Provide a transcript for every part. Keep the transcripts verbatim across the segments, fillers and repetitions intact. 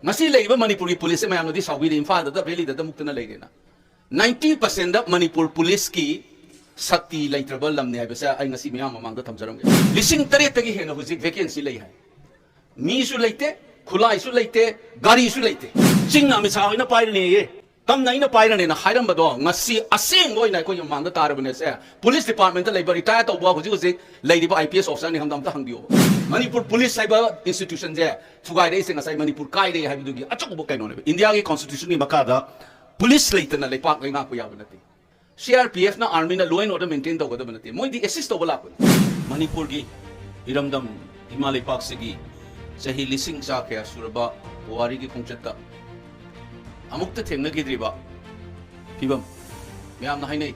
ꯉꯁꯤ ꯂꯩꯔꯤꯕ ꯃꯅꯤꯄꯨꯔꯒꯤ ꯄꯨꯂꯤꯁꯁꯦ ꯃꯌꯥꯝꯅꯗꯤ ꯁꯥꯎꯕꯤꯔꯤ, ꯏꯝꯐꯥꯜꯗ ꯚꯦꯂꯤꯗ ꯃꯨꯛꯇꯅ ꯂꯩꯔꯦꯅ꯫ ꯅꯥꯏꯟꯇꯤ ꯄꯥꯔꯁꯦꯟꯗ ꯃꯅꯤꯄꯨꯔ ꯄꯨꯂꯤꯁꯀꯤ ꯁꯛꯇꯤ ꯂꯩꯇ꯭ꯔꯕ ꯂꯝꯅꯤ ꯍꯥꯏꯕꯁꯦ ꯑꯩ ꯉꯁꯤ ꯃꯤꯌꯥꯝ ꯃꯃꯥꯡꯗ ꯊꯝꯖꯔꯝꯒꯦ꯫ ꯂꯤꯁꯤꯡ ꯇꯔꯦꯠꯇꯒꯤ ꯍꯦꯟꯅ ꯍꯧꯖꯤꯛ ꯚꯦꯀꯦꯟꯁꯤ ꯂꯩ ꯍꯥꯏ꯫ ꯃꯤꯁꯨ ꯂꯩꯇꯦ, ꯈꯨꯠꯂꯥꯏꯁꯨ ꯂꯩꯇꯦ, ꯒꯥꯔꯤꯁꯨ ꯂꯩꯇꯦ꯫ ꯆꯤꯡꯅ ꯑꯃꯤꯠ ꯁꯥ ꯍꯣꯏꯅ ꯄꯥꯏꯔꯅꯦꯌꯦ, ꯇꯝꯅ ꯑꯩꯅ ꯄꯥꯏꯔꯅꯦꯅ ꯍꯥꯏꯔꯝꯕꯗꯣ ꯉꯁꯤ ꯑꯁꯦꯡꯕ ꯑꯣꯏꯅ ꯑꯩꯈꯣꯏꯒꯤ ꯃꯃꯥꯡꯗ ꯇꯥꯔꯕꯅꯦꯁꯦ꯫ ꯄꯨꯂꯤꯁ ꯗꯤꯄꯥꯔꯠꯃꯦꯟꯇ ꯂꯩꯕ ꯔꯤꯇꯥꯌꯔ ꯇꯧꯕ ꯍꯧꯖꯤꯛ ꯍꯧꯖꯤꯛ ꯂꯩꯔꯤꯕ ꯑꯥꯏ ꯄꯤ ꯑꯦꯁ ꯑꯣꯐꯤꯁꯥꯔꯅꯤ ꯈꯪꯗ ꯑꯝꯇ ꯍꯪꯕꯤꯌꯣ꯫ ꯃꯅꯤꯄꯨꯔ ꯄꯨꯂꯤꯁ ꯍꯥꯏꯕ ꯏꯟꯁꯇꯤꯇ꯭ꯌꯨꯁꯟꯁꯦ ꯊꯨꯒꯥꯏꯔꯛꯏꯁꯦ ꯉꯁꯥꯏ ꯃꯅꯤꯄꯨꯔ ꯀꯥꯏꯔꯦ ꯍꯥꯏꯕꯗꯨꯒꯤ ꯑꯆꯧꯕ ꯀꯩꯅꯣꯅꯦꯕ꯫ ꯏꯟꯗꯤꯌꯥꯒꯤ ꯀꯣꯟꯁꯇꯤꯇ꯭ꯌꯨꯁꯟꯒꯤ ꯃꯈꯥꯗ ꯄꯨꯂꯤꯁ ꯂꯩꯇꯅ ꯂꯩꯄꯥꯛ ꯂꯩꯉꯥꯛꯄ ꯌꯥꯕ ꯅꯠꯇꯦ꯫ ꯁꯤ ꯑꯥꯔ ꯄꯤ ꯑꯦꯐꯅ, ꯑꯥꯔꯃꯤꯅ law and order maintain ꯇꯧꯒꯗꯕ ꯅꯠꯇꯦ, ꯃꯣꯏꯗꯤ ꯑꯦꯁꯤꯁ ꯇꯧꯕ ꯂꯥꯛꯄꯅꯤ꯫ ꯃꯅꯤꯄꯨꯔꯒꯤ ꯏꯔꯝꯗꯝ ꯏꯃꯥ ꯂꯩꯄꯥꯛꯁꯤꯒꯤ ꯆꯍꯤ ꯂꯤꯁꯤꯡ ꯆꯥ ꯀꯌꯥ ꯁꯨꯔꯕ ꯄꯨꯋꯥꯔꯤꯒꯤ ꯈꯣꯡꯆꯠꯇ ꯑꯃꯨꯛꯇ ꯊꯦꯡꯅꯈꯤꯗ꯭ꯔꯤꯕ ꯐꯤꯕꯝ꯫ ꯃꯌꯥꯝꯅ ꯍꯥꯏꯅꯩ,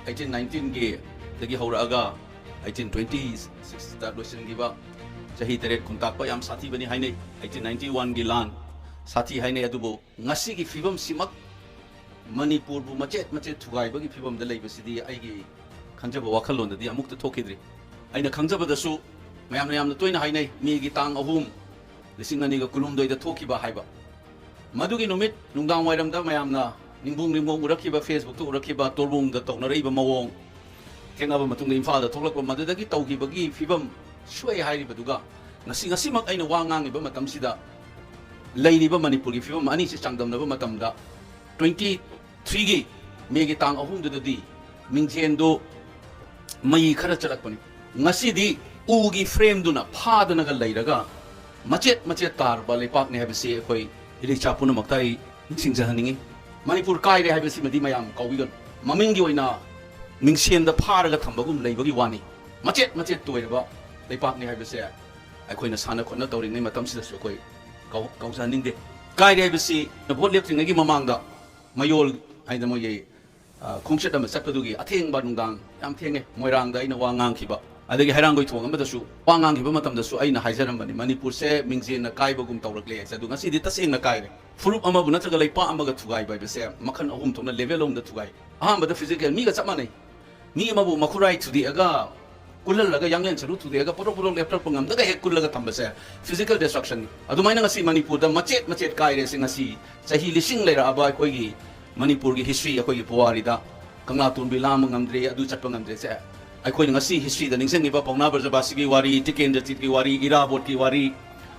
ꯑꯩꯠꯇꯤꯟ ꯅꯥꯏꯟꯇꯤꯟꯒꯤ ꯗꯒꯤ ꯍꯧꯔꯛꯑꯒ ꯑꯩꯠꯇꯤꯟ ꯇ꯭ꯋꯦꯟꯇꯤ ꯁꯤꯛꯁꯇ ꯂꯣꯏꯁꯤꯟꯈꯤꯕ ꯆꯍꯤ ꯇꯔꯦꯠ ꯈꯨꯟꯇꯥꯛꯄ ꯌꯥꯝ ꯁꯥꯊꯤꯕꯅꯤ ꯍꯥꯏꯅꯩ꯫ ꯑꯩꯠꯇꯤꯟ ꯅꯥꯏꯟꯇꯤ ꯋꯥꯟꯒꯤ ꯂꯥꯟ ꯁꯥꯊꯤ ꯍꯥꯏꯅꯩ꯫ ꯑꯗꯨꯕꯨ ꯉꯁꯤꯒꯤ ꯐꯤꯕꯝꯁꯤꯃꯛ ꯃꯅꯤꯄꯨꯔꯕꯨ ꯃꯆꯦꯠ ꯃꯆꯦꯠ ꯊꯨꯒꯥꯏꯕꯒꯤ ꯐꯤꯕꯝꯗ ꯂꯩꯕꯁꯤꯗꯤ ꯑꯩꯒꯤ ꯈꯟꯖꯕ ꯋꯥꯈꯜꯂꯣꯟꯗꯗꯤ ꯑꯃꯨꯛꯇ ꯊꯣꯛꯈꯤꯗ꯭ꯔꯤ꯫ ꯑꯩꯅ ꯈꯪꯖꯕꯗꯁꯨ ꯃꯌꯥꯝꯅ ꯌꯥꯝꯅ ꯇꯣꯏꯅ ꯍꯥꯏꯅꯩ, ꯃꯦꯒꯤ ꯇꯥꯡ ꯑꯍꯨꯝ, ꯂꯤꯁꯤꯡ ꯑꯅꯤꯒ ꯀꯨꯟꯍꯨꯝꯗꯣꯏꯗ ꯊꯣꯛꯈꯤꯕ ꯍꯥꯏꯕ꯫ ꯃꯗꯨꯒꯤ ꯅꯨꯃꯤꯠ ꯅꯨꯡꯗꯥꯡ ꯋꯥꯏꯔꯝꯗ ꯃꯌꯥꯝꯅ ꯅꯤꯡꯕꯨꯡ ꯅꯤꯡꯕꯨꯡ ꯎꯔꯛꯈꯤꯕ, ꯐꯦꯁꯕꯨꯛꯇ ꯎꯔꯛꯈꯤꯕ, ꯇꯣꯔꯕꯨꯡꯗ ꯇꯧꯅꯔꯛꯏꯕ ꯃꯑꯣꯡ, ꯊꯦꯡꯅꯕ ꯃꯇꯨꯡꯗ ꯏꯝꯐꯥꯜꯗ ꯊꯣꯛꯂꯛꯄ, ꯃꯗꯨꯗꯒꯤ ꯇꯧꯈꯤꯕꯒꯤ ꯐꯤꯕꯝ ꯁꯣꯛꯑꯦ ꯍꯥꯏꯔꯤꯕꯗꯨꯒ ꯉꯁꯤ, ꯉꯁꯤꯃꯛ ꯑꯩꯅ ꯋꯥ ꯉꯥꯡꯉꯤꯕ ꯃꯇꯝꯁꯤꯗ ꯂꯩꯔꯤꯕ ꯃꯅꯤꯄꯨꯔꯒꯤ ꯐꯤꯕꯝ ꯑꯅꯤꯁꯤ ꯆꯥꯡꯗꯝꯅꯕ ꯃꯇꯝꯗ, ꯇ꯭ꯋꯦꯟꯇꯤ ꯊ꯭ꯔꯤꯒꯤ ꯃꯦꯒꯤ ꯇꯥꯡ ꯑꯍꯨꯝꯗꯨꯗꯗꯤ ꯃꯤꯡꯖꯦꯟꯗꯨ ꯃꯩ ꯈꯔ ꯆꯠꯂꯛꯄꯅꯤ꯫ ꯉꯁꯤꯗꯤ ꯎꯒꯤ ꯐ꯭ꯔꯦꯝꯗꯨꯅ ꯐꯥꯗꯅꯒ ꯂꯩꯔꯒ ꯃꯆꯦꯠ ꯃꯆꯦꯠ ꯇꯥꯔꯕ ꯂꯩꯄꯥꯛꯅꯤ ꯍꯥꯏꯕꯁꯤ ꯑꯩꯈꯣꯏ ꯏꯔꯩꯆꯥ ꯄꯨꯝꯅꯃꯛꯇ ꯑꯩ ꯅꯤꯡꯁꯤꯡꯖꯍꯟꯅꯤꯡꯏ꯫ ꯃꯅꯤꯄꯨꯔ ꯀꯥꯏꯔꯦ ꯍꯥꯏꯕꯁꯤꯃꯗꯤ ꯃꯌꯥꯝ ꯀꯥꯎꯕꯤꯒꯅꯨ꯫ ꯃꯃꯤꯡꯒꯤ ꯑꯣꯏꯅ ꯃꯤꯡꯁꯦꯟꯗ ꯐꯥꯔꯒ ꯊꯝꯕꯒꯨꯝ ꯂꯩꯕꯒꯤ ꯋꯥꯅꯤ꯫ ꯃꯆꯦꯠ ꯃꯆꯦꯠ ꯇꯣꯏꯔꯕ ꯂꯩꯄꯥꯛꯅꯤ ꯍꯥꯏꯕꯁꯦ ꯑꯩꯈꯣꯏꯅ ꯁꯥꯟꯅ ꯈꯣꯠꯅ ꯇꯧꯔꯤꯉꯩ ꯃꯇꯝꯁꯤꯗꯁꯨ ꯑꯩꯈꯣꯏ ꯀꯥꯎ-, ꯀꯥꯎꯖꯍꯟꯅꯤꯡꯗꯦ꯫ ꯀꯥꯏꯔꯦ ꯍꯥꯏꯕꯁꯤ ꯚꯣꯠ ꯂꯦꯞꯇ꯭ꯔꯤꯉꯩꯒꯤ ꯃꯃꯥꯡꯗ ꯃꯌꯣꯜ ꯍꯥꯏꯅ ꯃꯣꯏꯒꯤ, ꯑ, ꯈꯣꯡꯆꯠ ꯑꯃ ꯆꯠꯄꯗꯨꯒꯤ ꯑꯊꯦꯡꯕ ꯅꯨꯡꯗꯥꯡ ꯌꯥꯝ ꯊꯦꯡꯉꯦ꯫ ꯃꯣꯏꯔꯥꯡꯗ ꯑꯩꯅ ꯋꯥ ꯉꯥꯡꯈꯤꯕ, ꯑꯗꯒꯤ ꯍꯩꯔꯥꯡꯒꯣꯏ ꯊꯣꯡ ꯑꯃꯗꯁꯨ ꯋꯥ ꯉꯥꯡꯈꯤꯕ ꯃꯇꯝꯗꯁꯨ ꯑꯩꯅ ꯍꯥꯏꯖꯔꯝꯕꯅꯤ, ꯃꯅꯤꯄꯨꯔꯁꯦ ꯃꯤꯡꯖꯦꯜꯅ ꯀꯥꯏꯕꯒꯨꯝ ꯇꯧꯔꯛꯂꯦ ꯍꯥꯏꯁꯦ꯫ ꯑꯗꯨ ꯉꯁꯤꯗꯤ ꯇꯁꯦꯡꯅ ꯀꯥꯏꯔꯦ꯫ ꯐꯨꯔꯨꯞ ꯑꯃꯕꯨ ꯅꯠꯇ꯭ꯔꯒ ꯂꯩꯄꯥꯛ ꯑꯃꯒ ꯊꯨꯒꯥꯏꯕ ꯍꯥꯏꯕꯁꯦ ꯃꯈꯜ ꯑꯍꯨꯝ ꯊꯣꯛꯅ level ꯑꯍꯨꯝꯗ ꯊꯨꯒꯥꯏ꯫ ꯑꯍꯥꯟꯕꯗ physical, ꯃꯤꯒ ꯆꯞ ꯃꯥꯟꯅꯩ꯫ ꯃꯤ ꯑꯃꯕꯨ ꯃꯈꯨꯔꯥꯏ ꯊꯨꯗꯦꯛꯑꯒ ꯀꯨꯜꯍꯜꯂꯒ ꯌꯥꯡꯂꯦꯟ ꯁꯔꯨ ꯊꯨꯗꯦꯛꯑꯒ ꯄꯣꯔꯣꯛ ꯄꯣꯔꯣꯛ ꯂꯦꯞꯊꯔꯛꯄ ꯉꯝꯗꯒ ꯍꯦꯛ ꯀꯨꯜꯂꯒ ꯊꯝꯕꯁꯦ physical destruction꯫ ꯑꯗꯨꯃꯥꯏꯅ ꯉꯁꯤ ꯃꯅꯤꯄꯨꯔꯗ ꯃꯆꯦꯠ ꯃꯆꯦꯠ ꯀꯥꯏꯔꯦꯁꯦ꯫ ꯉꯁꯤ ꯆꯍꯤ ꯂꯤꯁꯤꯡ ꯂꯩꯔꯛꯑꯕ ꯑꯩꯈꯣꯏꯒꯤ ꯃꯅꯤꯄꯨꯔꯒꯤ history, ꯑꯩꯈꯣꯏꯒꯤ ꯄꯨꯋꯥꯔꯤꯗ ꯀꯪꯂꯥꯇꯣꯟꯕꯤ ꯂꯥꯟꯕ ꯉꯝꯗ꯭ꯔꯦ, ꯑꯗꯨ ꯆꯠꯄ ꯉꯝꯗ꯭ꯔꯦꯁꯦ꯫ ꯑꯩꯈꯣꯏꯅ ꯉꯁꯤ historyꯗ ꯅꯤꯡꯁꯤꯡꯉꯤꯕ ꯄꯥꯎꯅꯥ ꯕ꯭ꯔꯖꯕꯥꯁꯤꯒꯤ ꯋꯥꯔꯤ, ꯇꯤꯀꯦꯟꯗ꯭ꯔꯖꯤꯠꯀꯤ ꯋꯥꯔꯤ, ꯏꯔꯥꯕꯣꯠꯀꯤ ꯋꯥꯔꯤ,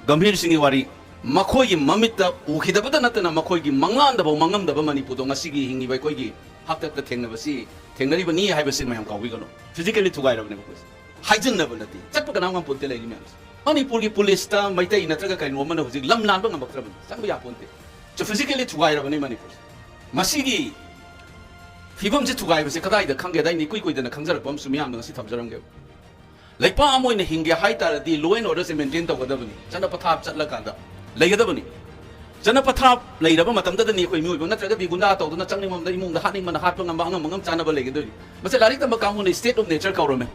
ꯒꯝꯚꯤꯔ ꯁꯤꯡꯒꯤ ꯋꯥꯔꯤ, ꯃꯈꯣꯏꯒꯤ ꯃꯃꯤꯠꯇ ꯎꯈꯤꯗꯕꯇ ꯅꯠꯇꯅ ꯃꯈꯣꯏꯒꯤ ꯃꯪꯂꯥꯟꯗꯐꯥꯎ ꯃꯪꯉꯝꯗꯕ ꯃꯅꯤꯄꯨꯔꯗꯣ ꯉꯁꯤꯒꯤ ꯍꯤꯡꯉꯤꯕ ꯑꯩꯈꯣꯏꯒꯤ ꯍꯥꯛꯇꯛꯇ ꯊꯦꯡꯅꯕꯁꯤ, ꯊꯦꯡꯅꯔꯤꯕꯅꯤ ꯍꯥꯏꯕꯁꯤ ꯃꯌꯥꯝ ꯀꯥꯎꯕꯤꯒꯅꯨ꯫ Physically ꯊꯨꯒꯥꯏꯔꯕꯅꯦ ꯃꯈꯣꯏꯁꯦ꯫ ꯍꯥꯏꯖꯤꯟꯅꯕ ꯅꯠꯇꯦ, ꯆꯠꯄ ꯀꯅꯥꯝ ꯉꯝꯄꯣꯟꯇꯦ ꯂꯩꯔꯤ ꯃꯌꯥꯝꯁꯦ꯫ ꯃꯅꯤꯄꯨꯔꯒꯤ ꯄꯨꯂꯤꯁꯇ ꯃꯩꯇꯩ ꯅꯠꯇ꯭ꯔꯒ ꯀꯩꯅꯣ ꯑꯃꯅ ꯍꯧꯖꯤꯛ ꯂꯝ ꯂꯥꯟꯕ ꯉꯝꯃꯛꯇ꯭ꯔꯕꯅꯤ, ꯆꯪꯕ ꯌꯥꯄꯣꯟꯇꯦ꯫ So physically ꯊꯨꯒꯥꯏꯔꯕꯅꯤ ꯃꯅꯤꯄꯨꯔꯁꯦ꯫ ꯃꯁꯤꯒꯤ ꯐꯤꯕꯝꯁꯦ ꯊꯨꯒꯥꯏꯕꯁꯦ ꯀꯗꯥꯏꯗ ꯈꯪꯒꯦꯗ ꯑꯩꯅ ꯏꯀꯨꯏ ꯀꯨꯏꯗꯅ ꯈꯪꯖꯔꯛꯄ ꯑꯃꯁꯨ ꯃꯤꯌꯥꯝꯗ ꯉꯁꯤ ꯊꯝꯖꯔꯝꯒꯦ꯫ ꯂꯩꯄꯥꯛ ꯑꯃ ꯑꯣꯏꯅ ꯍꯤꯡꯒꯦ ꯍꯥꯏ ꯇꯥꯔꯗꯤ law and orderꯁꯦ maintain ꯇꯧꯒꯗꯕꯅꯤ꯫ ꯆꯠꯅ ꯄꯊꯥꯞ ꯆꯠꯂꯀꯥꯟꯗ ꯂꯩꯒꯗꯕꯅꯤ꯫ ꯆꯠꯅ ꯄꯊꯥꯞ ꯂꯩꯔꯕ ꯃꯇꯝꯗꯗꯅꯤ ꯑꯩꯈꯣꯏ ꯃꯤꯑꯣꯏꯕ, ꯅꯠꯇ꯭ꯔꯒꯗꯤ ꯒꯨꯟꯗꯥ ꯇꯧꯗꯨꯅ ꯆꯪꯅꯤꯡꯕ ꯑꯃꯗ ꯏꯃꯨꯡꯗ ꯍꯥꯠꯅꯤꯡꯕꯅ ꯍꯥꯠꯄ ꯉꯝꯕ, ꯑꯉꯝ ꯑꯉꯝ ꯆꯥꯅꯕ ꯂꯩꯒꯗꯣꯏꯅꯤ꯫ ꯃꯁꯤ ꯂꯥꯏꯔꯤꯛ ꯇꯝꯕ ꯀꯥꯡꯕꯨꯅ state of nature ꯀꯧꯔꯝꯃꯦ꯫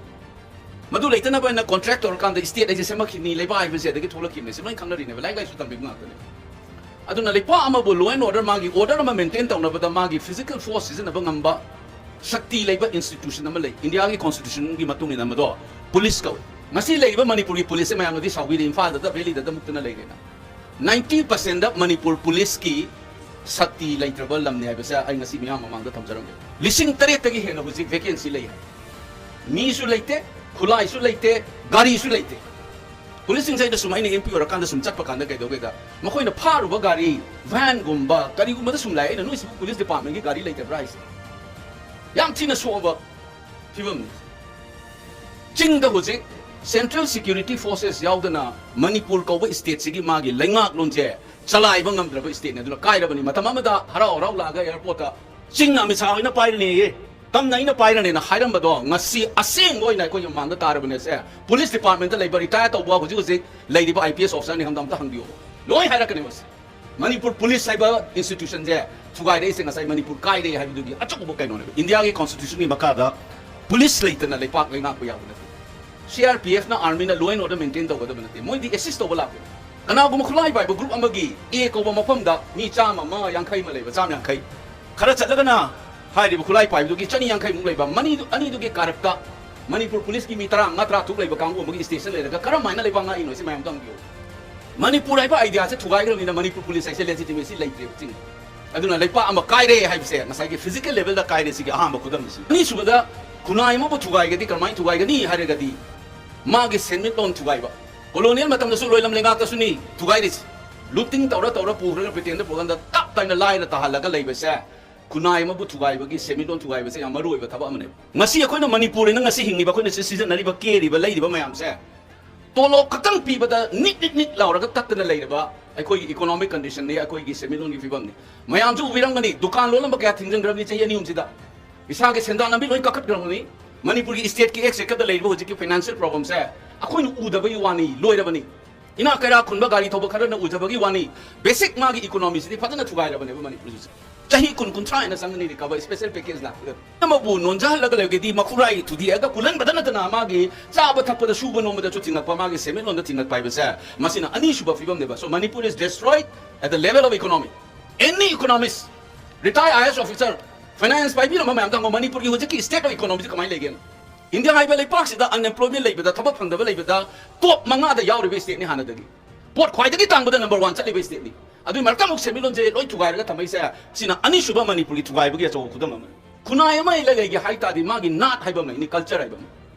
ꯃꯗꯨ ꯂꯩꯇꯅꯕ ꯑꯩꯅ contract ꯇꯧꯔꯀꯥꯟꯗ state ꯍꯥꯏꯁꯦ ꯁꯦꯝꯃꯛꯈꯤꯕꯅꯤ, ꯂꯩꯕꯥꯛ ꯍꯥꯏꯕꯁꯦ ꯑꯗꯒꯤ ꯊꯣꯛꯂꯛꯈꯤꯕꯅꯤ, ꯁꯤ ꯂꯣꯏ ꯈꯪꯅꯔꯤꯅꯦꯕ, ꯂꯥꯏꯔꯤꯛ ꯂꯥꯏꯁꯨ ꯇꯝꯕꯤꯕ ꯉꯥꯛꯇꯅꯦ꯫ ꯑꯗꯨꯅ ꯂꯩꯄꯥꯛ ꯑꯃꯕꯨ law and order, ꯃꯥꯒꯤ order ꯑꯃ maintain ꯇꯧꯅꯕꯗ ꯃꯥꯒꯤ physical force ꯁꯤꯖꯤꯟꯅꯕ ꯉꯝꯕ ꯁꯛꯇꯤ ꯂꯩꯕ institution ꯑꯃ ꯂꯩ꯫ ꯏꯟꯗꯤꯌꯥꯒꯤ constitutionꯒꯤ ꯃꯇꯨꯡ ꯏꯟꯅ ꯃꯗꯣ police ꯀꯧꯏ꯫ ꯉꯁꯤ ꯂꯩꯔꯤꯕ ꯃꯅꯤꯄꯨꯔꯒꯤ policeꯁꯦ ꯃꯌꯥꯝꯅꯗꯤ ꯁꯥꯎꯕꯤꯔꯤ, ꯏꯝꯐꯥꯜꯗꯇ, ꯚꯦꯂꯤꯗꯇ ꯃꯨꯛꯇꯅ ꯂꯩꯔꯦꯅ꯫ Ninety percentꯗ ꯃꯅꯤꯄꯨꯔ policeꯀꯤ ꯁꯛꯇꯤ ꯂꯩꯇ꯭ꯔꯕ ꯂꯝꯅꯤ ꯍꯥꯏꯕꯁꯦ ꯑꯩ ꯉꯁꯤ ꯃꯤꯌꯥꯝ ꯃꯃꯥꯡꯗ ꯊꯝꯖꯔꯝꯒꯦ꯫ ꯂꯤꯁꯤꯡ ꯇꯔꯦꯠꯇꯒꯤ ꯍꯦꯟꯅ ꯍꯧꯖꯤꯛ vacancy ꯂꯩ ꯍꯥꯏ꯫ ꯃꯤꯁꯨ ꯂꯩꯇꯦ, ꯈꯨꯠꯂꯥꯏꯁꯨ ꯂꯩꯇꯦ, ꯒꯥꯔꯤꯁꯨ ꯂꯩꯇꯦ꯫ Policeꯁꯤꯡꯁꯦ ꯑꯩꯅ ꯁꯨꯝ, ꯑꯩꯅ MP ꯑꯣꯏꯔꯀꯥꯟꯗ ꯁꯨꯝ ꯆꯠꯄ ꯀꯥꯟꯗ ꯀꯩꯗꯧꯒꯦꯗ, ꯃꯈꯣꯏꯅ ꯐꯥꯔꯨꯕ ꯒꯥꯔꯤ, vanꯒꯨꯝꯕ ꯀꯔꯤꯒꯨꯝꯕꯗ ꯁꯨꯝ ꯂꯥꯛꯑꯦ꯫ ꯑꯩꯅ, "ꯅꯣꯏꯁꯤꯕꯨ police departmentꯀꯤ ꯒꯥꯔꯤ ꯂꯩꯇꯕ꯭ꯔꯥ?" ꯍꯥꯏꯁꯦ ꯌꯥꯝ ꯊꯤꯅ ꯁꯣꯛꯑꯕ ꯐꯤꯕꯝꯅꯤ꯫ ꯆꯤꯡꯗ ꯍꯧꯖꯤꯛ central security forces ꯌꯥꯎꯗꯅ ꯃꯅꯤꯄꯨꯔ ꯀꯧꯕ stateꯁꯤꯒꯤ ꯃꯥꯒꯤ ꯂꯩꯉꯥꯛꯂꯣꯟꯁꯦ ꯆꯂꯥꯏꯕ ꯉꯝꯗ꯭ꯔꯕ stateꯅꯤ꯫ ꯑꯗꯨꯅ ꯀꯥꯏꯔꯕꯅꯤ꯫ ꯃꯇꯝ ꯑꯃꯗ ꯍꯔꯥꯎ ꯍꯔꯥꯎ ꯂꯥꯛꯑꯒ airportꯇ ꯆꯤꯡꯅ ꯑꯃꯤꯠ ꯁꯥꯍ ꯍꯣꯏꯅ ꯄꯥꯏꯔꯅꯦꯌꯦ, ꯇꯝꯅ ꯑꯩꯅ ꯄꯥꯏꯔꯅꯦꯅ ꯍꯥꯏꯔꯝꯕꯗꯣ ꯉꯁꯤ ꯑꯁꯦꯡꯕ ꯑꯣꯏꯅ ꯑꯩꯈꯣꯏꯒꯤ ꯃꯃꯥꯡꯗ ꯇꯥꯔꯕꯅꯦꯁꯦ꯫ Police departmentꯇ ꯂꯩꯕ retire ꯇꯧꯕ ꯍꯧꯖꯤꯛ ꯍꯧꯖꯤꯛ ꯂꯩꯔꯤꯕ IPS officerꯅꯤ ꯈꯪꯗ ꯑꯝꯇ ꯍꯪꯕꯤꯌꯨ, ꯂꯣꯏ ꯍꯥꯏꯔꯛꯀꯅꯤ ꯃꯁꯤ꯫ ꯃꯅꯤꯄꯨꯔ police ꯍꯥꯏꯕ institutionꯁꯦ ꯊꯨꯒꯥꯏꯔꯛꯏꯁꯦ ꯉꯁꯥꯏ ꯃꯅꯤꯄꯨꯔ ꯀꯥꯏꯔꯦ ꯍꯥꯏꯕꯗꯨꯒꯤ ꯑꯆꯧꯕ ꯀꯩꯅꯣꯅꯦꯕ꯫ ꯏꯟꯗꯤꯌꯥꯒꯤ constitutionꯒꯤ ꯃꯈꯥꯗ police ꯂꯩꯇꯅ ꯂꯩꯄꯥꯛ ꯂꯩꯉꯥꯛꯄ ꯌꯥꯕ ꯅꯠꯇꯦ꯫ CRPFꯅ, armyꯅ law and order maintain ꯇꯧꯒꯗꯕ ꯅꯠꯇꯦ, ꯃꯣꯏꯗꯤ assist ꯇꯧꯕ ꯂꯥꯛꯄꯅꯤ꯫ ꯀꯅꯥꯒꯨꯝꯕ ꯈꯨꯠꯂꯥꯏ ꯄꯥꯏꯕ group ꯑꯃꯒꯤ A ꯀꯧꯕ ꯃꯐꯝꯗ ꯃꯤ ꯆꯥꯝꯃ ꯑꯃ, ꯌꯥꯡꯈꯩ ꯑꯃ ꯂꯩꯕ, ꯆꯥꯝꯃ ꯌꯥꯡꯈꯩ, ꯈꯔ ꯆꯠꯂꯒꯅ ꯍꯥꯏꯔꯤꯕ ꯈꯨꯠꯂꯥꯏ ꯄꯥꯏꯕꯗꯨꯒꯤ ꯆꯅꯤ ꯌꯥꯡꯈꯩꯃꯨꯛ ꯂꯩꯕ, ꯃꯅꯤꯗꯨ-, ꯑꯅꯤꯗꯨꯒꯤ ꯀꯥꯔꯛꯇ ꯃꯅꯤꯄꯨꯔ ꯄꯨꯂꯤꯁꯀꯤ ꯃꯤ ꯇꯔꯥꯃꯉꯥ, ꯇꯔꯥ ꯇꯔꯨꯛ ꯂꯩꯕ ꯀꯥꯡꯕꯨ ꯑꯃꯒꯤ ꯁ꯭ꯇꯦꯁꯟ ꯂꯩꯔꯒ ꯀꯔꯝ ꯍꯥꯏꯅ ꯂꯩꯕꯥꯛ ꯉꯥꯛꯏꯅꯣ ꯁꯤ ꯃꯌꯥꯝ ꯇꯝꯕꯤꯌꯨ꯫ ꯃꯅꯤꯄꯨꯔ ꯍꯥꯏꯕ ꯑꯥꯏꯗꯤꯌꯥꯁꯦ ꯊꯨꯒꯥꯏꯈ꯭ꯔꯕꯅꯤꯅ ꯃꯅꯤꯄꯨꯔ ꯄꯨꯂꯤꯁ ꯍꯥꯏꯁꯦ ꯂꯦꯖꯤꯇꯤꯃꯦꯁꯤ ꯂꯩꯇ꯭ꯔꯦꯕ ꯆꯤꯡ꯫ ꯑꯗꯨꯅ ꯂꯩꯄꯥꯛ ꯑꯃ ꯀꯥꯏꯔꯦ ꯍꯥꯏꯕꯁꯦ ꯉꯁꯥꯏꯒꯤ ꯐꯤꯖꯤꯀꯦꯜ ꯂꯦꯚꯦꯜꯗ ꯀꯥꯏꯔꯦ, ꯁꯤꯒꯤ ꯑꯍꯥꯟꯕ ꯈꯨꯗꯝꯅꯤ ꯁꯤ꯫ ꯑꯅꯤꯁꯨꯕꯗ, ꯈꯨꯟꯅꯥꯏ ꯑꯃꯕꯨ ꯊꯨꯒꯥꯏꯒꯗꯤ ꯀꯔꯝꯍꯥꯏꯅ ꯊꯨꯒꯥꯏꯒꯅꯤ ꯍꯥꯏꯔꯒꯗꯤ ꯃꯥꯒꯤ ꯁꯦꯟꯃꯤꯠꯂꯣꯟ ꯊꯨꯒꯥꯏꯕ꯫ ꯀꯣꯂꯣꯅꯤꯌꯦꯜ ꯃꯇꯝꯗꯁꯨ ꯂꯣꯏꯂꯝ ꯂꯩꯉꯥꯛꯇꯁꯨꯅꯤ ꯊꯨꯒꯥꯏꯔꯤꯁꯤ꯫ ꯂꯨꯇꯤꯡ ꯇꯧꯔ ꯇꯧꯔ ꯄꯨꯈ꯭ꯔꯒ ꯕ꯭ꯔꯤꯇꯦꯟꯗ ꯄꯨꯔꯀꯥꯟꯗ ꯇꯞ ꯇꯥꯏꯅ ꯂꯥꯏꯔ ꯇꯥꯍꯜꯂꯒ ꯂꯩꯕꯁꯦ, ꯈꯨꯟꯅꯥꯏ ꯑꯃꯕꯨ ꯊꯨꯒꯥꯏꯕꯒꯤ ꯁꯦꯟꯃꯤꯠꯂꯣꯟ ꯊꯨꯒꯥꯏꯕꯁꯦ ꯌꯥꯝ ꯃꯔꯨ ꯑꯣꯏꯕ ꯊꯕꯛ ꯑꯃꯅꯦꯕ꯫ ꯉꯁꯤ ꯑꯩꯈꯣꯏꯅ ꯃꯅꯤꯄꯨꯔꯅ ꯉꯁꯤ ꯍꯤꯡꯉꯤꯕ, ꯑꯩꯈꯣꯏꯅ ꯁꯤ ꯁꯤꯖꯤꯟꯅꯔꯤꯕ, ꯀꯦꯔꯤꯕ, ꯂꯩꯔꯤꯕ ꯃꯌꯥꯝꯁꯦ, ꯇꯣꯂꯣꯞ ꯈꯛꯇꯪ ꯄꯤꯕꯗ ꯅꯤꯛ ꯅꯤꯛ ꯅꯤꯛ ꯂꯥꯎꯔꯒ ꯇꯠꯇꯅ ꯂꯩꯔꯕ ꯑꯩꯈꯣꯏꯒꯤ ꯏꯀꯣꯅꯣꯃꯤꯛ ꯀꯟꯗꯤꯁꯟꯅꯤ, ꯑꯩꯈꯣꯏꯒꯤ ꯁꯦꯟꯃꯤꯠꯂꯣꯟꯒꯤ ꯐꯤꯕꯝꯅꯤ꯫ ꯃꯌꯥꯝꯁꯨ ꯎꯕꯤꯔꯝꯒꯅꯤ, ꯗꯨꯀꯥꯟ ꯂꯣꯜꯂꯝꯕ ꯀꯌꯥ ꯊꯤꯡꯖꯤꯟꯈ꯭ꯔꯕꯅꯤ ꯆꯍꯤ ꯑꯅꯤ ꯑꯍꯨꯝꯁꯤꯗ꯫ ꯏꯁꯥꯒꯤ ꯁꯦꯟꯗꯥꯟ ꯂꯝꯕꯤ ꯂꯣꯏ ꯀꯛꯈꯠꯈ꯭ꯔꯕꯅꯤ꯫ ꯃꯅꯤꯄꯨꯔꯒꯤ ꯁ꯭ꯇꯦꯠꯀꯤ ꯑꯦꯛꯁꯆꯦꯀꯔꯗ ꯂꯩꯔꯤꯕ ꯍꯧꯖꯤꯛꯀꯤ ꯐꯥꯏꯅꯥꯟꯁꯤꯌꯦꯜ ꯄ꯭ꯔꯣꯕ꯭ꯂꯦꯝꯁꯦ ꯑꯩꯈꯣꯏꯅ ꯎꯗꯕꯒꯤ ꯋꯥꯅꯤ, ꯂꯣꯏꯔꯕꯅꯤ꯫ ꯏꯅꯥꯛ ꯀꯩꯔꯥꯛ ꯈꯨꯟꯕ ꯒꯥꯔꯤ ꯊꯧꯕ ꯈꯔꯅ ꯎꯖꯕꯒꯤ ꯋꯥꯅꯤ, ꯕꯦꯁꯤꯛ ꯃꯥꯒꯤ ꯏꯀꯣꯅꯣꯃꯤꯁꯤꯗꯤ ꯐꯖꯅ ꯊꯨꯒꯥꯏꯔꯕꯅꯦꯕ ꯃꯅꯤꯄꯨꯔꯁꯤꯁꯨ꯫ ꯆꯍꯤ ꯀꯨꯟ, ꯀꯨꯟꯊ꯭ꯔꯥ ꯍꯦꯟꯅ ꯆꯪꯒꯅꯤ ꯔꯤꯀꯚꯔ, ꯁ꯭ꯄꯦꯁꯦꯜ ꯄꯦꯀꯦꯖ ꯂꯥꯛꯄꯗ꯫ ꯑꯃꯕꯨ ꯅꯣꯟꯖꯍꯜꯂꯒ ꯂꯩꯔꯒꯗꯤ ꯃꯈꯨꯔꯥꯏ ꯊꯨꯗꯦꯛꯑꯒ ꯀꯨꯜꯍꯟꯕꯗ ꯅꯠꯇꯅ ꯃꯥꯒꯤ ꯆꯥꯕ ꯊꯛꯄꯗ, ꯁꯨꯕ ꯅꯣꯝꯕꯗꯁꯨ ꯊꯤꯡꯉꯛꯄ, ꯃꯥꯒꯤ ꯁꯦꯟꯃꯤꯠꯂꯣꯟꯗ ꯊꯤꯡꯉꯛꯄ ꯍꯥꯏꯕꯁꯦ ꯃꯁꯤꯅ ꯑꯅꯤꯁꯨꯕ ꯐꯤꯕꯝꯅꯦꯕ꯫ So Manipur is destroyed at the level of economy. Any economist, retired I A S officer, finance ꯄꯥꯏꯕꯤꯔꯝꯕ ꯃꯌꯥꯝꯗ ꯍꯪꯉꯣ, ꯃꯅꯤꯄꯨꯔꯒꯤ ꯍꯧꯖꯤꯛꯀꯤ state of economyꯁꯤ ꯀꯃꯥꯏꯅ ꯂꯩꯒꯦꯅ꯫ ꯏꯟꯗꯤꯌꯥ ꯍꯥꯏꯕ ꯂꯩꯄꯥꯛꯁꯤꯗ unemployment ꯂꯩꯕꯗ, ꯊꯕꯛ ꯐꯪꯗꯕ ꯂꯩꯕꯗ, ꯇꯣꯞ ꯃꯉꯥꯗ ꯌꯥꯎꯔꯤꯕ ꯁ꯭ꯇꯦꯠꯅꯤ ꯍꯥꯟꯅꯗꯒꯤ꯫ ꯄꯣꯠ ꯈ꯭ꯋꯥꯏꯗꯒꯤ ꯇꯥꯡꯕꯗ ꯅꯝꯕꯔ ꯋꯥꯟ ꯆꯠꯂꯤꯕ ꯁ꯭ꯇꯦꯠꯅꯤ꯫ ꯑꯗꯨꯒꯤ ꯃꯔꯛꯇ ꯑꯃꯨꯛ ꯁꯦꯟꯃꯤꯠꯂꯣꯟꯁꯦ ꯂꯣꯏ ꯊꯨꯒꯥꯏꯔꯒ ꯊꯝꯃꯛꯏꯁꯦ, ꯁꯤꯅ ꯑꯅꯤꯁꯨꯕ ꯃꯅꯤꯄꯨꯔꯒꯤ ꯊꯨꯒꯥꯏꯕꯒꯤ ꯑꯆꯧꯕ ꯈꯨꯗꯝ ꯑꯃꯅꯤ꯫ ꯈꯨꯟꯅꯥꯏ ꯑꯃ ꯂꯩ ꯂꯩꯒꯦ ꯍꯥꯏ ꯇꯥꯔꯗꯤ ꯃꯥꯒꯤ ꯅꯥꯠ ꯍꯥꯏꯕ ꯑꯃ ꯂꯩꯅꯤ, ꯀꯜꯆꯔ ꯍꯥꯏꯕ ꯑꯃ꯫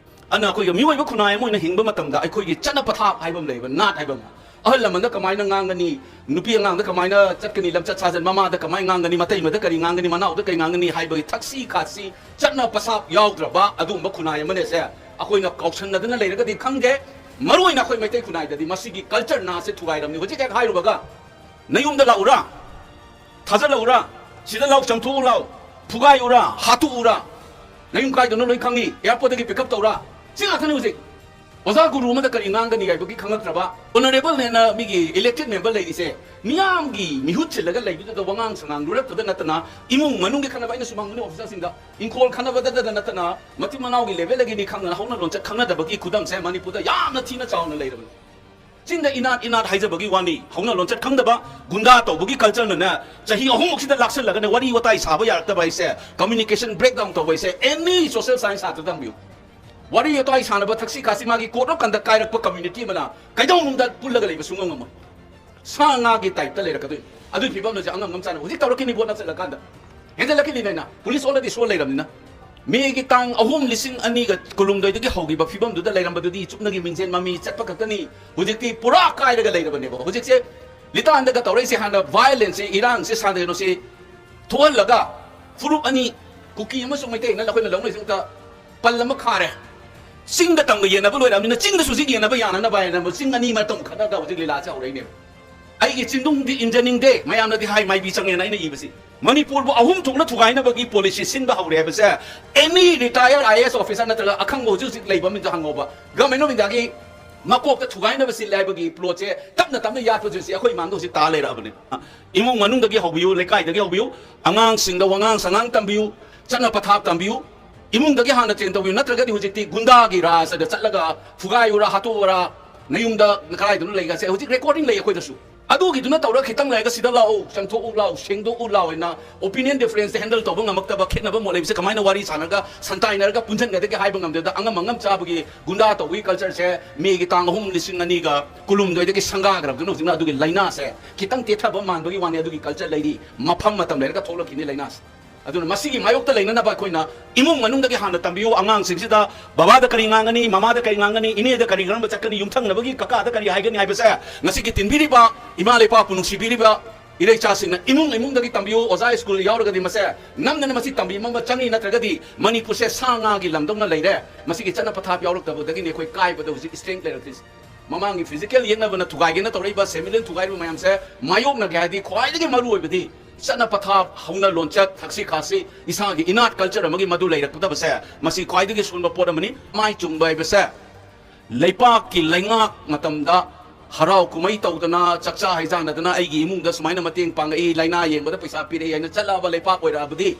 ꯑꯗꯨꯅ ꯑꯩꯈꯣꯏꯒꯤ ꯃꯤꯑꯣꯏꯕ ꯈꯨꯟꯅꯥꯏ ꯑꯃ ꯑꯣꯏꯅ ꯍꯤꯡꯕ ꯃꯇꯝꯗ ꯑꯩꯈꯣꯏꯒꯤ ꯆꯠꯅ ꯄꯊꯥꯞ ꯍꯥꯏꯕ ꯑꯃ ꯂꯩꯕ, ꯅꯥꯠ ꯍꯥꯏꯕ ꯑꯃ꯫ ꯑꯍꯜ ꯂꯃꯟꯗ ꯀꯃꯥꯏꯅ ꯉꯥꯡꯒꯅꯤ, ꯅꯨꯄꯤ ꯑꯉꯥꯡꯗ ꯀꯃꯥꯏꯅ ꯆꯠꯀꯅꯤ, ꯂꯝꯆꯠ ꯁꯥꯖꯠ, ꯃꯃꯥꯗ ꯀꯃꯥꯏꯅ ꯉꯥꯡꯒꯅꯤ, ꯃꯇꯩꯃꯗ ꯀꯔꯤ ꯉꯥꯡꯒꯅꯤ, ꯃꯅꯥꯎꯗ ꯀꯔꯤ ꯉꯥꯡꯒꯅꯤ ꯍꯥꯏꯕꯒꯤ ꯊꯛꯁꯤ ꯈꯥꯁꯤ, ꯆꯠꯅ ꯄꯊꯥꯞ ꯌꯥꯎꯗ꯭ꯔꯕ ꯑꯗꯨꯒꯨꯝꯕ ꯈꯨꯟꯅꯥꯏ ꯑꯃꯅꯦꯁꯦ ꯑꯩꯈꯣꯏꯅ ꯀꯥꯎꯁꯟꯅꯗꯅ ꯂꯩꯔꯒꯗꯤ ꯈꯪꯗꯦ꯫ ꯃꯔꯨꯑꯣꯏꯅ ꯑꯩꯈꯣꯏ ꯃꯩꯇꯩ ꯈꯨꯟꯅꯥꯏꯗꯗꯤ ꯃꯁꯤꯒꯤ ꯀꯜꯆꯔ ꯅꯥꯠꯁꯦ ꯊꯨꯒꯥꯏꯔꯝꯅꯤ꯫ ꯍꯧꯖꯤꯛ ꯍꯦꯛ ꯍꯥꯏꯔꯨꯕꯒ, "ꯅꯌꯨꯝꯗ ꯂꯥꯛꯎꯔꯥ? ꯊꯥꯖꯤꯜꯂꯛꯎꯔꯥ? ꯁꯤꯗ ꯂꯥꯎ, ꯆꯥꯝꯊꯣꯛꯎ ꯂꯥꯎ, ꯐꯨꯒꯥꯏꯎꯔꯥ? ꯍꯥꯠꯇꯣꯛꯎꯔꯥ? ꯅꯌꯨꯝ ꯀꯥꯏꯗꯅꯣ ꯂꯣꯏ ꯈꯪꯉꯤ, ꯑꯦꯌꯥꯔꯄꯣꯔꯠꯇꯒꯤ ꯄꯤꯛ ꯑꯞ ꯇꯧꯔꯥ?" ꯁꯤ ꯉꯥꯛꯇꯅꯤ ꯍꯧꯖꯤꯛ꯫ ꯑꯣꯖꯥ ꯒꯨꯔꯨ ꯑꯃꯗ ꯀꯔꯤ ꯉꯥꯡꯒꯅꯤ ꯍꯥꯏꯕꯒꯤ ꯈꯪꯉꯛꯇ꯭ꯔꯕ, ꯑꯣꯅꯔꯦꯕꯜꯅꯦꯅ ꯃꯤꯒꯤ ꯏꯂꯦꯛꯇꯦꯗ ꯃꯦꯝꯕꯔ ꯂꯩꯔꯤꯁꯦ, ꯃꯤꯌꯥꯝꯒꯤ ꯃꯤꯍꯨꯠ ꯁꯤꯜꯂꯒ ꯂꯩꯕꯗꯨꯗ ꯋꯥꯉꯥꯡ ꯁꯉꯥꯡ ꯂꯨꯔꯛꯄꯗ ꯅꯠꯇꯅ, ꯏꯃꯨꯡ ꯃꯅꯨꯡꯒꯤ ꯈꯠꯅꯕ, ꯑꯩꯅ ꯁꯨꯝ ꯍꯪꯕꯅꯤ ꯑꯣꯐꯤꯁꯥꯔꯁꯤꯡꯗ, ꯏꯪꯈꯣꯜ ꯈꯠꯅꯕꯗꯗ ꯅꯠꯇꯅ, ꯃꯆꯤꯟ ꯃꯅꯥꯎꯒꯤ ꯂꯦꯚꯦꯜꯗꯒꯤꯅꯤ ꯈꯪꯗꯅ ꯍꯧꯅ ꯂꯣꯟꯆꯠ ꯈꯪꯅꯗꯕꯒꯤ ꯈꯨꯗꯝꯁꯦ ꯃꯅꯤꯄꯨꯔꯗ ꯌꯥꯝꯅ ꯊꯤꯅ ꯆꯥꯎꯅ ꯂꯩꯔꯕꯅꯤ꯫ ꯆꯤꯟꯗ ꯏꯅꯥꯠ ꯏꯅꯥꯠ ꯍꯥꯏꯖꯕꯒꯤ ꯋꯥꯅꯤ, ꯍꯧꯅ ꯂꯣꯟꯆꯠ ꯈꯪꯗꯕ, ꯒꯨꯟꯗꯥ ꯇꯧꯕꯒꯤ ꯀꯜꯆꯔꯅꯅꯦ ꯆꯍꯤ ꯑꯍꯨꯝꯃꯨꯛꯁꯤꯗ ꯂꯥꯛꯁꯜꯂꯒꯅꯦ ꯋꯥꯔꯤ ꯋꯥꯇꯥꯏ ꯁꯥꯕ ꯌꯥꯔꯛꯇꯕ ꯍꯥꯏꯁꯦ, ꯀꯝꯃ꯭ꯌꯨꯅꯤꯀꯦꯁꯟ ꯕ꯭ꯔꯦꯛ ꯗꯥꯎꯟ ꯇꯧꯕ ꯍꯥꯏꯁꯦ, ꯑꯦꯅꯤ ꯁꯣꯁꯤꯌꯦꯜ ꯁꯥꯏꯟꯁ ꯁꯥꯇ꯭ꯔ ꯇꯝꯕꯤꯌꯨ꯫ ꯋꯥꯔꯤ ꯋꯥꯇꯥꯏ ꯁꯥꯟꯅꯕ, ꯊꯛꯁꯤ ꯈꯥꯁꯤ, ꯃꯥꯒꯤ code of conduct ꯀꯥꯏꯔꯛꯄ community ꯑꯃꯅ ꯀꯩꯗꯧꯅꯨꯡꯗ ꯄꯨꯜꯂꯒ ꯂꯩꯕ ꯁꯨꯡꯉꯝ ꯉꯝꯃꯣꯏ꯫ ꯁꯥ ꯉꯥꯒꯤ type ꯇ ꯂꯩꯔꯛꯀꯗꯣꯏꯅꯤ꯫ ꯑꯗꯨꯒꯤ ꯐꯤꯕꯝꯗꯨꯁꯦ ꯑꯉꯝ ꯉꯝ ꯆꯥꯅ ꯍꯧꯖꯤꯛ ꯇꯧꯔꯛꯈꯤꯅꯤ ꯚꯣꯠ ꯅꯛꯁꯜꯂꯀꯥꯟꯗ꯫ ꯍꯦꯟꯖꯜꯂꯛꯈꯤꯅꯤꯅ ꯄꯨꯂꯤꯁ already ꯁꯣ ꯂꯩꯔꯕꯅꯤꯅ꯫ ꯃꯦꯒꯤ ꯇꯥꯡ ꯑꯍꯨꯝ ꯂꯤꯁꯤꯡ ꯑꯅꯤꯒ ꯀꯨꯟꯍꯨꯝꯗꯣꯏꯗꯒꯤ ꯍꯧꯈꯤꯕ ꯐꯤꯕꯝꯗꯨꯗ ꯂꯩꯔꯝꯕꯗꯨꯗꯤ ꯆꯨꯞꯅꯒꯤ ꯃꯤꯡꯖꯦꯜ ꯃꯃꯤ ꯆꯠꯄ ꯈꯛꯇꯅꯤ꯫ ꯍꯧꯖꯤꯛꯇꯤ ꯄꯨꯔꯥ ꯀꯥꯏꯔꯒ ꯂꯩꯔꯕꯅꯦꯕ꯫ ꯍꯧꯖꯤꯛꯁꯦ ꯂꯤꯇꯥꯟꯗꯒ ꯇꯧꯔꯛꯏꯁꯦ ꯍꯥꯟꯅ violence ꯁꯦ, ꯏꯔꯥꯡꯁꯦ, ꯁꯥꯟꯅ ꯀꯩꯅꯣꯁꯦ ꯊꯣꯛꯍꯜꯂꯒ ꯐꯨꯔꯨꯞ ꯑꯅꯤ, ꯀꯨꯀꯤ ꯑꯃꯁꯨꯡ ꯃꯩꯇꯩꯅ ꯑꯩꯈꯣꯏꯅ ꯂꯧꯅꯔꯤꯁꯤꯃꯛꯇ ꯄꯜ ꯑꯃ ꯈꯥꯔꯦ꯫ ꯆꯤꯡꯗ ꯇꯝꯒ ꯌꯦꯟꯅꯕ ꯂꯣꯏꯔꯕꯅꯤꯅ ꯆꯤꯡꯗꯁꯨ ꯍꯧꯖꯤꯛ ꯌꯦꯟꯅꯕ ꯌꯥꯅꯅꯕ ꯍꯥꯏꯅ ꯆꯤꯡ ꯑꯅꯤ ꯃꯔꯛꯇ ꯑꯃꯨꯛ ꯈꯠꯅꯔꯒ ꯍꯧꯖꯤꯛ ꯂꯤꯂꯥꯁꯦ ꯍꯧꯔꯛꯏꯅꯦꯕ꯫ ꯑꯩꯒꯤ ꯆꯤꯡꯗꯨꯝꯗꯤ ꯏꯟꯖꯅꯤꯡꯗꯦ, ꯃꯌꯥꯝꯅꯗꯤ ꯍꯥꯏ ꯃꯥꯏꯕꯤ ꯆꯪꯉꯦꯅ ꯑꯩꯅ ꯏꯕꯁꯤ꯫ ꯃꯅꯤꯄꯨꯔꯕꯨ ꯑꯍꯨꯝ ꯊꯣꯛꯅ ꯊꯨꯒꯥꯏꯅꯕꯒꯤ policy ꯁꯤꯟꯕ ꯍꯧꯔꯦ ꯍꯥꯏꯕꯁꯦ any retired I A S officer ꯅꯠꯇ꯭ꯔꯒ ꯑꯈꯪꯕ ꯍꯧꯖꯤꯛ ꯍꯧꯖꯤꯛ ꯂꯩꯕ ꯑꯃꯗ ꯍꯪꯉꯣꯕ꯫ Government of India ꯒꯤ ꯃꯀꯣꯛꯇ ꯊꯨꯒꯥꯏꯅꯕ ꯁꯤꯜꯂꯦ ꯍꯥꯏꯕꯒꯤ plot ꯁꯦ ꯇꯞꯅ ꯇꯞꯅ ꯌꯥꯠꯄꯁꯦ ꯑꯩꯈꯣꯏ ꯏꯃꯥꯡꯗ ꯍꯧꯖꯤꯛ ꯇꯥ ꯂꯩꯔꯛꯑꯕꯅꯤ꯫ ꯏꯃꯨꯡ ꯃꯅꯨꯡꯗꯒꯤ ꯍꯧꯕꯤꯌꯨ, ꯂꯩꯀꯥꯏꯗꯒꯤ ꯍꯧꯕꯤꯌꯨ, ꯑꯉꯥꯡꯁꯤꯡꯗ ꯋꯥꯉꯥꯡ ꯁꯉꯥꯡ ꯇꯝꯕꯤꯌꯨ, ꯆꯠꯅ ꯄꯊꯥꯞ ꯇꯝꯕꯤꯌꯨ, ꯏꯃꯨꯡꯗꯒꯤ ꯍꯥꯟꯅ train ꯇꯧꯕꯤꯌꯨ, ꯅꯠꯇ꯭ꯔꯒꯗꯤ ꯍꯧꯖꯤꯛꯇꯤ ꯒꯨꯟꯗꯥꯒꯤ ꯔꯥꯖꯗ ꯆꯠꯂꯒ ꯐꯨꯒꯥꯏꯌꯨꯔꯥ, ꯍꯥꯠꯇꯣꯛꯎꯔꯥ, ꯅꯌꯨꯝꯗ ꯀꯗꯥꯏꯗꯅꯣ ꯂꯩꯒꯁꯦ ꯍꯧꯖꯤꯛ recording ꯂꯩ ꯑꯩꯈꯣꯏꯗꯁꯨ꯫ ꯑꯗꯨꯒꯤꯗꯨꯅ ꯇꯧꯔꯒ ꯈꯤꯇꯪ ꯂꯩꯔꯒ ꯁꯤꯗ ꯂꯥꯛꯑꯣ, ꯆꯪꯊꯣꯛꯎ ꯂꯥꯛꯑꯣ, ꯁꯦꯡꯗꯣꯛꯎ ꯂꯥꯛꯑꯣ ꯍꯥꯏꯅ opinion difference handle ꯇꯧꯕ ꯉꯝꯃꯛꯇꯕ, ꯈꯦꯠꯅꯕ ꯃꯣꯠ ꯂꯩꯕꯁꯦ ꯀꯃꯥꯏꯅ ꯋꯥꯔꯤ ꯁꯥꯟꯅꯔꯒ ꯁꯟꯇꯥꯏꯅꯔꯒ ꯄꯨꯟꯁꯤꯟꯒꯗꯒꯦ ꯍꯥꯏꯕ ꯉꯝꯗꯦꯗ, ꯑꯉꯝ ꯑꯉꯝ ꯆꯥꯕꯒꯤ ꯒꯨꯟꯗꯥ ꯇꯧꯕꯒꯤ culture ꯁꯦ ꯃꯦꯒꯤ ꯇꯥꯡ ꯑꯍꯨꯝ ꯂꯤꯁꯤꯡ ꯑꯅꯤꯒ ꯀꯨꯟꯍꯨꯝꯗꯣꯏꯗꯒꯤ ꯁꯪꯒꯥꯈ꯭ꯔꯕꯗꯨꯅ ꯍꯧꯖꯤꯛꯅ ꯑꯗꯨꯒꯤ ꯂꯥꯏꯅꯥꯁꯦ ꯈꯤꯇꯪ ꯇꯦꯊꯕ ꯃꯥꯟꯕꯒꯤ ꯋꯥꯅꯤ, ꯑꯗꯨꯒꯤ culture ꯂꯩꯔꯤ, ꯃꯐꯝ ꯃꯇꯝ ꯂꯩꯔꯒ ꯊꯣꯛꯂꯛꯈꯤꯅꯤ ꯂꯥꯏꯅꯥꯁꯦ꯫ ꯑꯗꯨꯅ ꯃꯁꯤꯒꯤ ꯃꯥꯌꯣꯛꯇ ꯂꯩꯅꯅꯕ ꯑꯩꯈꯣꯏꯅ ꯏꯃꯨꯡ ꯃꯅꯨꯡꯗꯒꯤ ꯍꯥꯟꯅ ꯇꯝꯕꯤꯌꯨ꯫ ꯑꯉꯥꯡꯁꯤꯡꯁꯤꯗ ꯕꯕꯥꯗ ꯀꯔꯤ ꯉꯥꯡꯒꯅꯤ, ꯃꯃꯥꯗ ꯀꯔꯤ ꯉꯥꯡꯒꯅꯤ, ꯏꯅꯦꯗ ꯀꯔꯤ ꯉꯥꯡꯕ ꯆꯠꯀꯅꯤ, ꯌꯨꯝꯊꯪꯅꯕꯒꯤ ꯀꯀꯥꯗ ꯀꯔꯤ ꯍꯥꯏꯒꯅꯤ ꯍꯥꯏꯕꯁꯦ ꯉꯁꯤꯒꯤ ꯇꯤꯟꯕꯤꯔꯤꯕ ꯏꯃꯥ ꯂꯩꯄꯥꯛꯄꯨ ꯅꯨꯡꯁꯤꯕꯤꯔꯤꯕ ꯏꯔꯩꯆꯥꯁꯤꯡꯅ ꯏꯃꯨꯡ ꯏꯃꯨꯡꯗꯒꯤ ꯇꯝꯕꯤꯌꯨ꯫ ꯑꯣꯖꯥ ꯁ꯭ꯀꯨꯜ ꯌꯥꯎꯔꯒꯗꯤ ꯃꯁꯦ ꯅꯝꯗꯅ ꯃꯁꯤ ꯇꯝꯕꯤꯕ ꯑꯃ ꯆꯪꯉꯤ, ꯅꯠꯇ꯭ꯔꯒꯗꯤ ꯃꯅꯤꯄꯨꯔꯁꯦ ꯁꯥ ꯉꯥꯒꯤ ꯂꯝꯗꯧꯅ ꯂꯩꯔꯦ꯫ ꯃꯁꯤꯒꯤ ꯆꯠꯅ ꯄꯊꯥꯞ ꯌꯥꯎꯔꯛꯇꯕꯗꯒꯤꯅꯤ ꯑꯩꯈꯣꯏ ꯀꯥꯏꯕꯗ ꯍꯧꯖꯤꯛ strength ꯂꯩꯔꯛꯇ꯭ꯔꯤꯁꯦ꯫ ꯃꯃꯥꯡꯒꯤ physical ꯌꯦꯛꯅꯕꯅ ꯊꯨꯒꯥꯏꯒꯦꯅ ꯇꯧꯔꯛꯏꯕ, ꯁꯦꯟꯃꯤꯠꯂꯣꯟ ꯊꯨꯒꯥꯏꯔꯤꯕ ꯃꯌꯥꯝꯁꯦ ꯃꯥꯌꯣꯛꯅꯒꯦ ꯍꯥꯏꯔꯗꯤ ꯈ꯭ꯋꯥꯏꯗꯒꯤ ꯃꯔꯨ ꯑꯣꯏꯕꯗꯤ ꯆꯠꯅ ꯄꯊꯥꯞ, ꯍꯧꯅ ꯂꯣꯟꯆꯠ, ꯊꯛꯁꯤ ꯈꯥꯁꯤ, ꯏꯁꯥꯒꯤ ꯏꯅꯥꯠ culture ꯑꯃꯒꯤ ꯃꯗꯨ ꯂꯩꯔꯛꯀꯗꯕꯁꯦ ꯃꯁꯤ ꯈ꯭ꯋꯥꯏꯗꯒꯤ ꯁꯣꯟꯕ ꯄꯣꯠ ꯑꯃꯅꯤ꯫ ꯃꯥꯏ ꯆꯨꯝꯕ ꯍꯥꯏꯕꯁꯦ ꯂꯩꯄꯥꯛꯀꯤ ꯂꯩꯉꯥꯛ ꯃꯇꯝꯗ ꯍꯔꯥꯎ ꯀꯨꯝꯍꯩ ꯇꯧꯗꯅ, ꯆꯥꯛꯆꯥ ꯍꯩꯖꯥꯟꯅꯗꯅ, ꯑꯩꯒꯤ ꯏꯃꯨꯡꯗ ꯁꯨꯃꯥꯏꯅ ꯃꯇꯦꯡ ꯄꯥꯡꯉꯛꯏ, ꯂꯥꯏꯅꯥ ꯌꯦꯡꯕꯗ ꯄꯩꯁꯥ ꯄꯤꯔꯛꯏ ꯍꯥꯏꯅ ꯆꯠꯂꯛꯑꯕ ꯂꯩꯄꯥꯛ ꯑꯣꯏꯔꯛꯑꯕꯗꯤ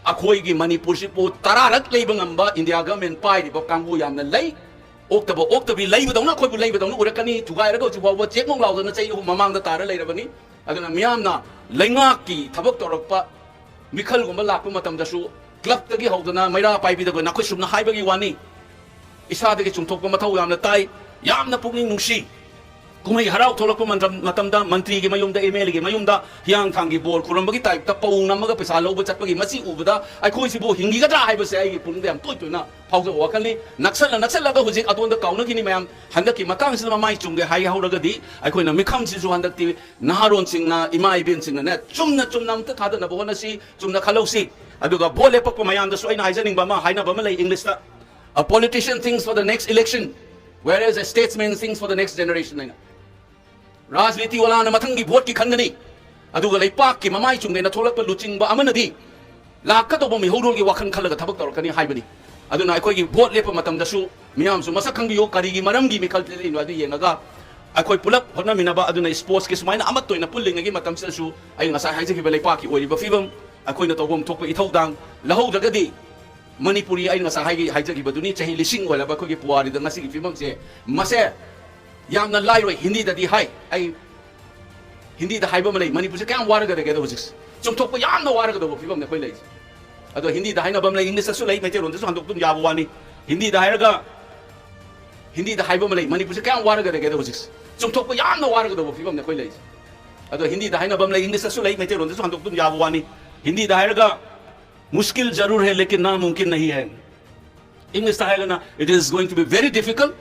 ꯑꯩꯈꯣꯏꯒꯤ ꯃꯅꯤꯄꯨꯔꯁꯤꯕꯨ ꯇꯔꯥꯔꯛ ꯂꯩꯕ ꯉꯝꯕ India government ꯄꯥꯏꯔꯤꯕ ꯀꯥꯡꯕꯨ ꯌꯥꯝꯅ ꯂꯩ꯫ ꯑꯣꯛꯇꯕ ꯑꯣꯛꯇꯕꯤ ꯂꯩꯕꯗꯧꯅ ꯑꯩꯈꯣꯏꯕꯨ ꯂꯩꯕꯗꯧꯅ ꯎꯔꯛꯀꯅꯤ꯫ ꯊꯨꯒꯥꯏꯔꯒ ꯍꯧꯖꯤꯛ ꯐꯥꯎꯕ ꯆꯦꯛ ꯃꯧ ꯂꯥꯎꯗꯅ ꯆꯍꯤ ꯑꯍꯨꯝ ꯃꯃꯥꯡꯗ ꯇꯥꯔ ꯂꯩꯔꯕꯅꯤ꯫ ꯑꯗꯨꯅ ꯃꯤꯌꯥꯝꯅ ꯂꯩꯉꯥꯛꯀꯤ ꯊꯕꯛ ꯇꯧꯔꯛꯄ ꯃꯤꯈꯜꯒꯨꯝꯕ ꯂꯥꯛꯄ ꯃꯇꯝꯗꯁꯨ club ꯇꯒꯤ ꯍꯧꯗꯅ ꯃꯩꯔꯥ ꯄꯥꯏꯕꯤꯗ ꯑꯩꯈꯣꯏ ꯅꯈꯣꯏ ꯁꯨꯝꯅ ꯍꯥꯏꯕꯒꯤ ꯋꯥꯅꯤ꯫ ꯏꯁꯥꯗꯒꯤ ꯆꯨꯝꯊꯣꯛꯄ ꯃꯊꯧ ꯌꯥꯝꯅ ꯇꯥꯏ꯫ ꯌꯥꯝꯅ ꯄꯨꯛꯅꯤꯡ ꯅꯨꯡꯁꯤ꯫ ꯀꯨꯝꯍꯩ ꯍꯔꯥꯎ ꯊꯣꯛꯂꯛꯄ ꯃꯇꯝ-, ꯃꯇꯝꯗ ꯃꯟꯇ꯭ꯔꯤꯒꯤ ꯃꯌꯨꯝꯗ, ꯑꯦꯝ ꯑꯦꯜ ꯑꯦꯒꯤ ꯃꯌꯨꯝꯗ ꯍꯤꯌꯥꯡꯊꯥꯡꯒꯤ ꯕꯣꯔ ꯈꯨꯔꯝꯕꯒꯤ ꯇꯥꯏꯞꯇ ꯄꯧ ꯅꯝꯃꯒ ꯄꯩꯁꯥ ꯂꯧꯕ ꯆꯠꯄꯒꯤ ꯃꯁꯤ ꯎꯕꯗ ꯑꯩꯈꯣꯏꯁꯤꯕꯨ ꯍꯤꯡꯈꯤꯒꯗ꯭ꯔꯥ ꯍꯥꯏꯕꯁꯦ ꯑꯩꯒꯤ ꯄꯨꯛꯅꯤꯡꯗ ꯌꯥꯝ ꯇꯣꯏ ꯇꯣꯏꯅ ꯐꯥꯎꯖꯕ ꯋꯥꯈꯜꯅꯤ꯫ ꯅꯛꯁꯜꯂ ꯅꯛꯁꯜꯂꯒ ꯍꯧꯖꯤꯛ ꯑꯗꯣꯟꯗ ꯀꯥꯎꯅꯈꯤꯅꯤ ꯃꯌꯥꯝ꯫ ꯍꯟꯗꯛꯀꯤ ꯃꯇꯥꯡꯁꯤꯗ ꯃꯃꯥꯏ ꯆꯨꯝꯒꯦ ꯍꯥꯏꯍꯧꯔꯒꯗꯤ ꯑꯩꯈꯣꯏꯅ ꯃꯤꯈꯝꯁꯤꯁꯨ ꯍꯟꯗꯛꯇꯤ ꯅꯍꯥꯔꯣꯟꯁꯤꯡꯅ, ꯏꯃꯥ ꯏꯕꯦꯟꯁꯤꯡꯅꯅꯦ, ꯆꯨꯝꯅ ꯆꯨꯝꯅ ꯑꯝꯇ ꯊꯥꯗꯅꯕ ꯍꯣꯠꯅꯁꯤ, ꯆꯨꯝꯅ ꯈꯜꯍꯧꯁꯤ꯫ ꯑꯗꯨꯒ ꯚꯣꯠ ꯂꯦꯞꯄꯛꯄ ꯃꯌꯥꯝꯗꯁꯨ ꯑꯩꯅ ꯍꯥꯏꯖꯅꯤꯡꯕ ꯑꯃ, ꯍꯥꯏꯅꯕ ꯑꯃ ꯂꯩ ꯏꯪꯂꯤꯁꯇ, "A politician thinks for the next election, whereas a statesman thinks for the next generation" ꯍꯥꯏꯅ꯫ ꯔꯥꯖꯅꯤꯇꯤ ꯋꯥꯂꯥꯅ ꯃꯊꯪꯒꯤ ꯚꯣꯠꯀꯤ ꯈꯟꯒꯅꯤ, ꯑꯗꯨꯒ ꯂꯩꯄꯥꯛꯀꯤ ꯃꯃꯥꯏ ꯆꯨꯝꯒꯦꯅ ꯊꯣꯛꯂꯛꯄ ꯂꯨꯆꯤꯡꯕ ꯑꯃꯅꯗꯤ ꯂꯥꯛꯀꯗꯧꯕ ꯃꯤꯍꯧꯔꯣꯜꯒꯤ ꯋꯥꯈꯜ ꯈꯜꯂꯒ ꯊꯕꯛ ꯇꯧꯔꯛꯀꯅꯤ ꯍꯥꯏꯕꯅꯤ꯫ ꯑꯗꯨꯅ ꯑꯩꯈꯣꯏꯒꯤ ꯚꯣꯠ ꯂꯦꯞꯄ ꯃꯇꯝꯗꯁꯨ ꯃꯤꯌꯥꯝꯁꯨ ꯃꯁꯛ ꯈꯪꯕꯤꯌꯨ, ꯀꯔꯤꯒꯤ ꯃꯔꯝꯒꯤ ꯃꯤꯈꯜ ꯊꯦꯠꯂꯛꯏꯅꯣ ꯑꯗꯨ ꯌꯦꯡꯉꯒ ꯑꯩꯈꯣꯏ ꯄꯨꯂꯞ ꯍꯣꯠꯅꯃꯤꯟꯅꯕ꯫ ꯑꯗꯨꯅ ꯁ꯭ꯄꯣꯔꯠꯁꯀꯤ ꯁꯨꯃꯥꯏꯅ ꯑꯃꯠꯇ ꯑꯣꯏꯅ ꯄꯨꯜꯂꯤꯉꯩꯒꯤ ꯃꯇꯝꯁꯤꯗꯁꯨ ꯑꯩ ꯉꯁꯥꯏ ꯍꯥꯏꯖꯈꯤꯕ ꯂꯩꯄꯥꯛꯀꯤ ꯑꯣꯏꯔꯤꯕ ꯐꯤꯕꯝ, ꯑꯩꯈꯣꯏꯅ ꯇꯧꯐꯝ ꯊꯣꯛꯄ ꯏꯊꯧꯗꯥꯡ ꯂꯧꯍꯧꯗ꯭ꯔꯒꯗꯤ ꯃꯅꯤꯄꯨꯔꯤ, ꯑꯩꯅ ꯉꯁꯥꯏ ꯍꯥꯏꯒꯤ-, ꯍꯥꯏꯖꯈꯤꯕꯗꯨꯅꯤ, ꯆꯍꯤ ꯂꯤꯁꯤꯡ ꯑꯣꯏꯔꯕ ꯑꯩꯈꯣꯏꯒꯤ ꯄꯨꯋꯥꯔꯤꯗ ꯉꯁꯤꯒꯤ ꯐꯤꯕꯝꯁꯦ, ꯃꯁꯦ ꯌꯥꯝꯅ ꯂꯥꯏꯔꯣꯏ꯫ ꯍꯤꯟꯗꯤꯗꯗꯤ ꯍꯥꯏ, ꯑꯩ ꯍꯤꯟꯗꯤꯗ ꯍꯥꯏꯕ ꯑꯃ ꯂꯩ, ꯃꯅꯤꯄꯨꯔꯁꯦ ꯀꯌꯥꯝ ꯋꯥꯔꯒꯗꯒꯦꯗ ꯍꯧꯖꯤꯛꯁꯦ꯫ ꯆꯨꯝꯊꯣꯛꯄ ꯌꯥꯝꯅ ꯋꯥꯔꯒꯗꯧꯕ ꯐꯤꯕꯝꯅꯦ ꯑꯩꯈꯣꯏ ꯂꯩꯔꯤꯁꯦ꯫ ꯑꯗꯣ ꯍꯤꯟꯗꯤꯗ ꯍꯥꯏꯅꯕ ꯑꯃ ꯂꯩ, ꯏꯪꯂꯤꯁꯇꯁꯨ ꯂꯩ, ꯃꯩꯇꯩꯂꯣꯟꯗꯁꯨ ꯍꯟꯗꯣꯛꯄ ꯑꯗꯨꯝ ꯌꯥꯕ ꯋꯥꯅꯤ꯫ ꯍꯤꯟꯗꯤꯗ ꯍꯥꯏꯔꯒ, ꯍꯤꯟꯗꯤꯗ ꯍꯥꯏꯕ ꯑꯃ ꯂꯩ, ꯃꯅꯤꯄꯨꯔꯁꯦ ꯀꯌꯥꯝ ꯋꯥꯔꯒꯗꯒꯦꯗ ꯍꯧꯖꯤꯛꯁꯦ꯫ ꯆꯨꯝꯊꯣꯛꯄ ꯌꯥꯝꯅ ꯋꯥꯔꯒꯗꯧꯕ ꯐꯤꯕꯝꯅꯦ ꯑꯩꯈꯣꯏ ꯂꯩꯔꯤꯁꯦ꯫ ꯑꯗꯣ ꯍꯤꯟꯗꯤꯗ ꯍꯥꯏꯅꯕ ꯑꯃ ꯂꯩ, ꯏꯪꯂꯤꯁꯇꯁꯨ ꯂꯩ, ꯃꯩꯇꯩꯂꯣꯟꯗꯁꯨ ꯍꯟꯗꯣꯛꯄ ꯑꯗꯨꯝ ꯌꯥꯕ ꯋꯥꯅꯤ꯫ ꯍꯤꯟꯗꯤꯗ ꯍꯥꯏꯔꯒ, "ꯃꯨꯁꯀꯤꯜ ꯖꯔꯨꯔ ꯍꯦ, ꯂꯦꯀꯤꯟ ꯅꯥꯃꯨꯝꯀꯤꯟ ꯅꯍꯤ ꯍꯦ"꯫ ꯏꯪꯂꯤꯁꯇ ꯍꯥꯏꯔꯒꯅ, "It is going to be very difficult,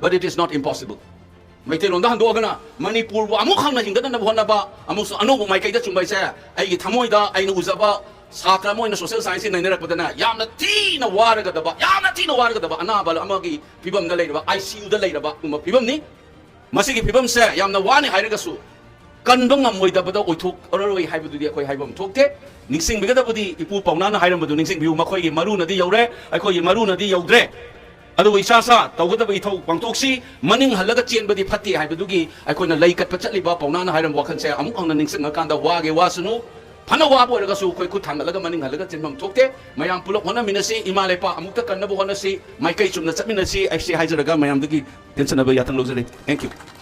but it is not impossible." ꯃꯩꯇꯩꯂꯣꯟꯗ ꯍꯟꯗꯣꯛꯑꯒꯅ, ꯃꯅꯤꯄꯨꯔꯕꯨ ꯑꯃꯨꯛ ꯍꯟꯅ ꯍꯤꯡꯒꯠꯅꯅꯕ ꯍꯣꯠꯅꯕ, ꯑꯃꯨꯛꯁꯨ ꯑꯅꯧꯕ ꯃꯥꯏꯀꯩꯗ ꯆꯨꯝꯕ ꯍꯥꯏꯁꯦ, ꯑꯩꯒꯤ ꯊꯃꯣꯏꯗ ꯑꯩꯅ ꯎꯖꯕ ꯁꯥꯇ꯭ꯔ ꯑꯃ ꯑꯣꯏꯅ ꯁꯣꯁꯤꯌꯦꯜ ꯁꯥꯏꯟꯁꯁꯤ ꯅꯩꯅꯔꯛꯄꯗꯅ ꯌꯥꯝꯅ ꯊꯤꯅ ꯋꯥꯔꯒꯗꯕ, ꯌꯥꯝꯅ ꯊꯤꯅ ꯋꯥꯔꯒꯗꯕ ꯑꯅꯥꯕ ꯑꯃꯒꯤ ꯐꯤꯕꯝꯗ ꯂꯩꯔꯕ, ꯑꯥꯏ ꯁꯤ ꯌꯨꯗ ꯂꯩꯔꯕꯒꯨꯝꯕ ꯐꯤꯕꯝꯅꯤ꯫ ꯃꯁꯤꯒꯤ ꯐꯤꯕꯝꯁꯦ ꯌꯥꯝꯅ ꯋꯥꯅꯤ ꯍꯥꯏꯔꯒꯁꯨ, ꯀꯟꯕ ꯉꯝꯃꯣꯏꯗꯕꯗ ꯑꯣꯏꯊꯣꯛꯂꯔꯣꯏ ꯍꯥꯏꯕꯗꯨꯗꯤ ꯑꯩꯈꯣꯏ ꯍꯥꯏꯕ ꯑꯃ ꯊꯣꯛꯇꯦ꯫ ꯅꯤꯡꯁꯤꯡꯕꯤꯒꯗꯕꯗꯤ ꯏꯄꯨ ꯄꯥꯎꯅꯥꯅ ꯍꯥꯏꯔꯝꯕꯗꯨ ꯅꯤꯡꯁꯤꯡꯕꯤꯌꯨ, "ꯃꯈꯣꯏꯒꯤ ꯃꯔꯨꯅꯗꯤ ꯌꯧꯔꯦ, ꯑꯩꯈꯣꯏꯒꯤ ꯃꯔꯨꯅꯗꯤ ꯌꯧꯗ꯭ꯔꯦ"꯫ ꯑꯗꯨꯕꯨ ꯏꯁꯥ ꯁꯥ ꯇꯧꯒꯗꯕ ꯏꯊꯧ ꯄꯥꯡꯊꯣꯛꯁꯤ, ꯃꯅꯤꯡ ꯍꯜꯂꯒ ꯆꯦꯟꯕꯗꯤ ꯐꯠꯇꯦ ꯍꯥꯏꯕꯗꯨꯒꯤ ꯑꯩꯈꯣꯏꯅ ꯂꯩ ꯀꯠꯄ ꯆꯠꯂꯤꯕ ꯄꯥꯎꯅꯥꯅ ꯍꯥꯏꯔꯝꯕ ꯋꯥꯈꯜꯁꯦ ꯑꯃꯨꯛ ꯍꯟꯅ ꯅꯤꯡꯁꯤꯡꯉꯀꯥꯟꯗ ꯋꯥꯒꯦ ꯋꯥꯁꯅꯨ, ꯐꯅ ꯋꯥꯕ ꯑꯣꯏꯔꯒꯁꯨ ꯑꯩꯈꯣꯏ ꯈꯨꯠ ꯊꯥꯡꯒꯠꯂꯒ ꯃꯅꯤꯡ ꯍꯜꯂꯒ ꯆꯦꯟꯐꯝ ꯊꯣꯛꯇꯦ꯫ ꯃꯌꯥꯝ ꯄꯨꯂꯞ ꯍꯣꯠꯅꯃꯤꯟꯅꯁꯤ, ꯏꯃꯥ ꯂꯩꯄꯥꯛ ꯑꯃꯨꯛꯇ ꯀꯟꯅꯕ ꯍꯣꯠꯅꯁꯤ, ꯃꯥꯏꯀꯩ ꯆꯨꯝꯅ ꯆꯠꯃꯤꯟꯅꯁꯤ꯫ ꯑꯩꯁꯦ ꯍꯥꯏꯖꯔꯒ ꯃꯌꯥꯝꯗꯒꯤ ꯇꯦꯟꯁꯟꯅꯕ ꯌꯥꯊꯪ ꯂꯧꯖꯔꯤ꯫ Thank you꯫